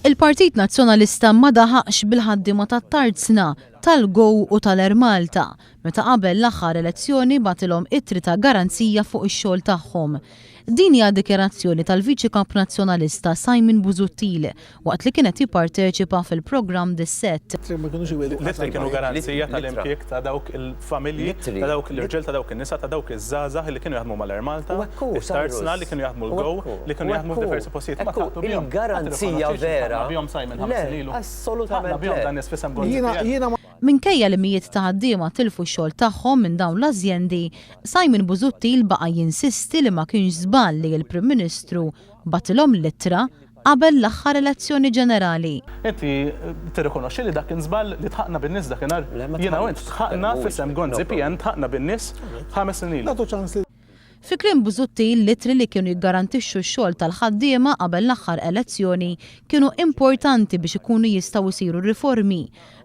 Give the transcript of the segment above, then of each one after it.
Il-Partit Nazzjonalista ma daħaqx bil-ħaddiema tat-Tarzna, tal-GO u tal-Air Malta meta qabel l-aħħar elezzjoni bagħtilhom ittri ta' garanzija fuq ix-xogħol tagħhom. Din hija dikjarazzjoni tal-Viċi Kap Nazzjonalista Simon Busuttil waqt li kien qed jipparteċipa fil-programm Dissett. L-ittri kienu garanzija tal-impjieg ta' dawk il-familji, ta' dawk l-irġiel, ta' dawk in-nisa, ta' dawk iż-żgħażagħ li kienu jaħdmu mal-Air Malta, it-Tarzna, li kienu jaħdmu l-GO, li kienu jaħdmu f'diversi postijiet. Ma tlaqtu bihom. Ma tirrikonoxxix li tlaqna bihom Simon ħames snin ilu? Tlaqna bihom dan nies f'isem Gonzi PN. Minkejja li mijiet ta' ħaddiema tilfu x-xogħol tagħhom minn dawn l-azjendi, Simon Busuttil baqa' jinsisti li ma kienx żball li l-Prim Ministru bagħtilhom l-ittra qabel l-aħħar elezzjoni ġenerali. Inti tirrikonoxxi li dak kien żball li dħaqna bin-nies dakinhar? Jiena u int dħaqna f'isem Gonzi PN dħaqna bin-nies ħames snin ilu. Fi kliem Busuttil, l-ittri li kienu jiggarantixxu x-xogħol tal-ħaddiema qabel l-aħħar elezzjoni kienu importanti biex ikunu jistgħu jsiru r-riformi.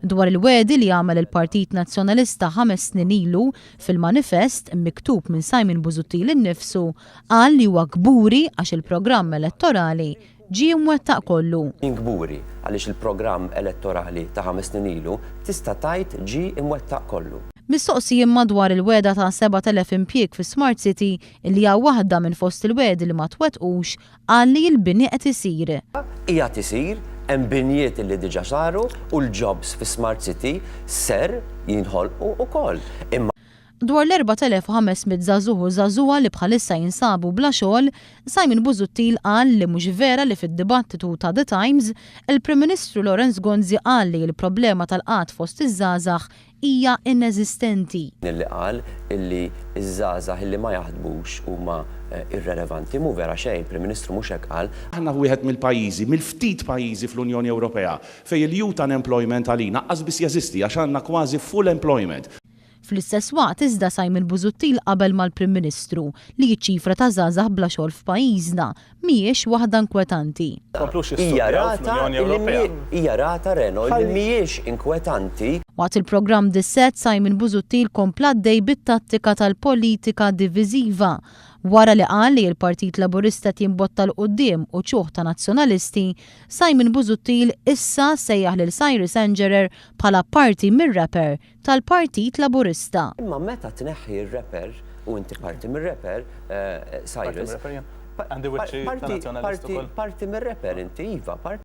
Dwar il-wegħdi li għamel il-Partit Nazzjonalista ħames snin ilu fil-manifest miktub minn Simon Busuttil innifsu, qal li huwa kburi għax il-programm elettorali ġie mwettaq kollu. Jien kburi għaliex il-programm elettorali ta' ħames snin ilu tista' tgħid ġie imwettaq kollu. Mistoqsi imma dwar il-wegħda ta' 7,000 impjieg fi Smart City, li hija waħda minn fost il-wegħdi li ma twettqux, qal li l-bini qed isir. Qiegħed isir, hemm binjiet li diġà saru u l-jobs fi Smart City ser jinħolqu ukoll. Imma. Dwar l-4,500 żagħżugħ u żagħżugħa li bħalissa jinsabu bla xogħol, Simon Busuttil qal li mhux vera li fid-dibattitu ta' The Times, il-Prim Ministru Lawrence Gonzi qal li l-problema tal-qgħad fost iż-żgħażagħ hija ineżistenti. Li qal illi ż-żgħażagħ illi ma jaħdmux huma irrelevanti. Mhu vera xejn, il-Prim Ministru mhux hekk qal. Aħna wieħed mill-pajjiżi, mill-ftit pajjiżi fl-Unjoni Ewropea fejn il-youth unemployment għalina qas biss jeżisti għax għandna kważi full employment. Fl-istess waqt iżda Simon Busuttil qabel mal-Prim Ministru li ċ-ċifra ta' żgħażagħ bla xogħol f'pajjiżna mhijiex waħda inkwetanti. Komplux Hija jistudjaw rata fl-Unjoni li Ewropea. hija rata Reno li mhijiex inkwetanti. Waqt il-programm Dissett Simon Busuttil kompla għaddej bit-tattika tal-politika diviżiva. Wara li qal li l-Partit Laburista qed jimbotta 'l quddiem uċuħ ta' Nazzjonalisti, Simon Busuttil issa sejjaħ lil Cyrus Engerer bħala parti mir-rapper tal-Partit Laburista. Imma meta tneħħi r-rapper, u inti parti mir-rapper, Parti Cyrus. mir-rapper jien? Għandi wiċċi ta' Nazzjonalist ukoll. Parti mir-rapper inti, iva, parti.